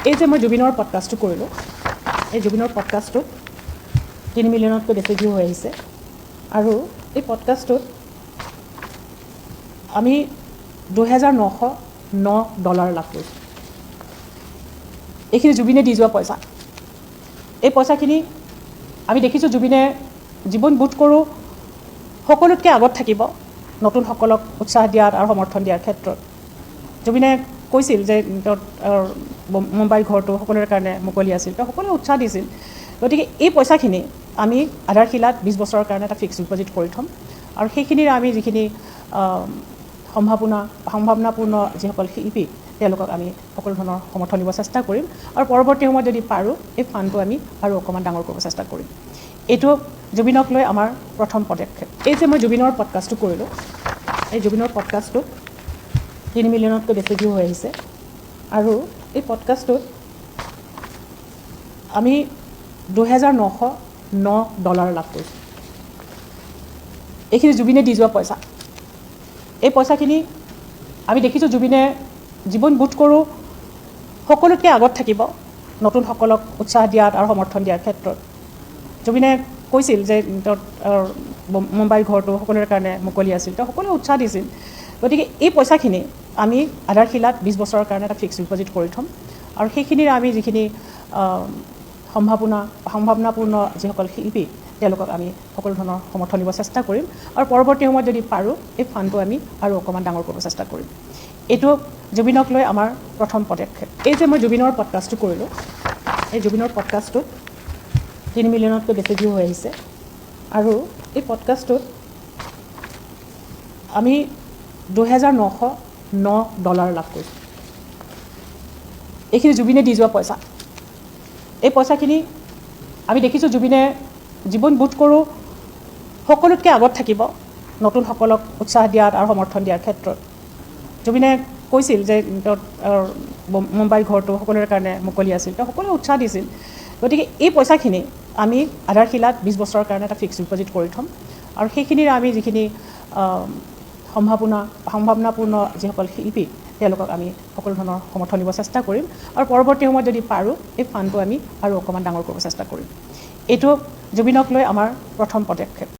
এই যে মই জুবিনৰ পডকাষ্টটো কৰিলোঁ, এই জুবিনৰ পডকাষ্টটোত 3 মিলিয়নতকৈ বেছি ভিউ হৈ আহিছে আৰু এই পডকাষ্টটোত আমি 2909 ডলাৰ লাভ কৰিছোঁ। এইখিনি জুবিনে দি যোৱা পইচা। এই পইচাখিনি আমি দেখিছোঁ, জুবিনে জীৱন বোধ কৰোঁ সকলোতকৈ আগত থাকিব নতুনসকলক উৎসাহ দিয়াত আৰু সমৰ্থন দিয়াৰ ক্ষেত্ৰত। জুবিনে কৈছিল যে তেওঁৰ মুম্বাইৰ ঘৰটো সকলোৰে কাৰণে মুকলি আছিল, তেওঁ সকলোৱে উৎসাহ দিছিল। গতিকে এই পইচাখিনি আমি আধাৰশিলাত 20 বছৰৰ কাৰণে এটা ফিক্সড ডিপ'জিট কৰি থ'ম আৰু সেইখিনিৰে আমি যিখিনি সম্ভাৱনাপূৰ্ণ যিসকল শিল্পী, তেওঁলোকক আমি সকলো ধৰণৰ সমৰ্থন দিব চেষ্টা কৰিম আৰু পৰৱৰ্তী সময়ত যদি পাৰোঁ, এই ফাণ্ডটো আমি আৰু অকণমান ডাঙৰ কৰিব চেষ্টা কৰিম। এইটো জুবিনক লৈ আমাৰ প্ৰথম পদক্ষেপ। এই যে মই জুবিনৰ পডকাষ্টটো কৰিলোঁ, এই জুবিনৰ পডকাষ্টটোত 3 মিলিয়নতকৈ বেছি ভিউ হৈ আহিছে আৰু এই পডকাষ্টটোত আমি 2909 ডলাৰ লাভ কৰিছোঁ। এইখিনি জুবিনে দি যোৱা পইচা। এই পইচাখিনি আমি দেখিছোঁ, জুবিনে জীৱন বোধ কৰোঁ সকলোতকৈ আগত থাকিব নতুনসকলক উৎসাহ দিয়াত আৰু সমৰ্থন দিয়াৰ ক্ষেত্ৰত। জুবিনে কৈছিল যে তেওঁৰ মুম্বাইৰ ঘৰটো সকলোৰে কাৰণে মুকলি আছিল, তেওঁ সকলোৱে উৎসাহ দিছিল। গতিকে এই পইচাখিনি আমি আধাৰশিলাত 20 বছৰৰ কাৰণে এটা ফিক্সড ডিপ'জিট কৰি থ'ম আৰু সেইখিনিৰে আমি যিখিনি সম্ভাৱনাপূৰ্ণ যিসকল শিল্পী, তেওঁলোকক আমি সকলো ধৰণৰ সমৰ্থন দিব চেষ্টা কৰিম আৰু পৰৱৰ্তী সময়ত যদি পাৰোঁ, এই ফাণ্ডটো আমি আৰু অকণমান ডাঙৰ কৰিব চেষ্টা কৰিম। এইটো জুবিনক লৈ আমাৰ প্ৰথম পদক্ষেপ। এই যে মই জুবিনৰ পডকাষ্টটো কৰিলোঁ, এই জুবিনৰ পডকাষ্টটোত 3 মিলিয়নতকৈ বেছি ভিউ হৈ আহিছে আৰু এই পডকাষ্টটোত আমি 2909 ডলাৰ লাভ কৰিছোঁ। এইখিনি জুবিনে দি যোৱা পইচা। এই পইচাখিনি আমি দেখিছোঁ, জুবিনে জীৱন বোধ কৰোঁ সকলোতকৈ আগত থাকিব নতুনসকলক উৎসাহ দিয়াত আৰু সমৰ্থন দিয়াৰ ক্ষেত্ৰত। জুবিনে কৈছিল যে তেওঁৰ মুম্বাইৰ ঘৰটো সকলোৰে কাৰণে মুকলি আছিল, তেওঁ সকলোৱে উৎসাহ দিছিল। গতিকে এই পইচাখিনি আমি আধাৰশিলাত 20 বছৰৰ কাৰণে এটা ফিক্সড ডিপ'জিট কৰি থ'ম আৰু সেইখিনিৰে আমি যিখিনি সম্ভাৱনাপূৰ্ণ যিসকল শিল্পী, তেওঁলোকক আমি সকলো ধৰণৰ সমৰ্থন দিব চেষ্টা কৰিম আৰু পৰৱৰ্তী সময়ত যদি পাৰোঁ, এই ফাণ্ডটো আমি আৰু অকণমান ডাঙৰ কৰিব চেষ্টা কৰিম। এইটো জুবিনক লৈ আমাৰ প্ৰথম পদক্ষেপ।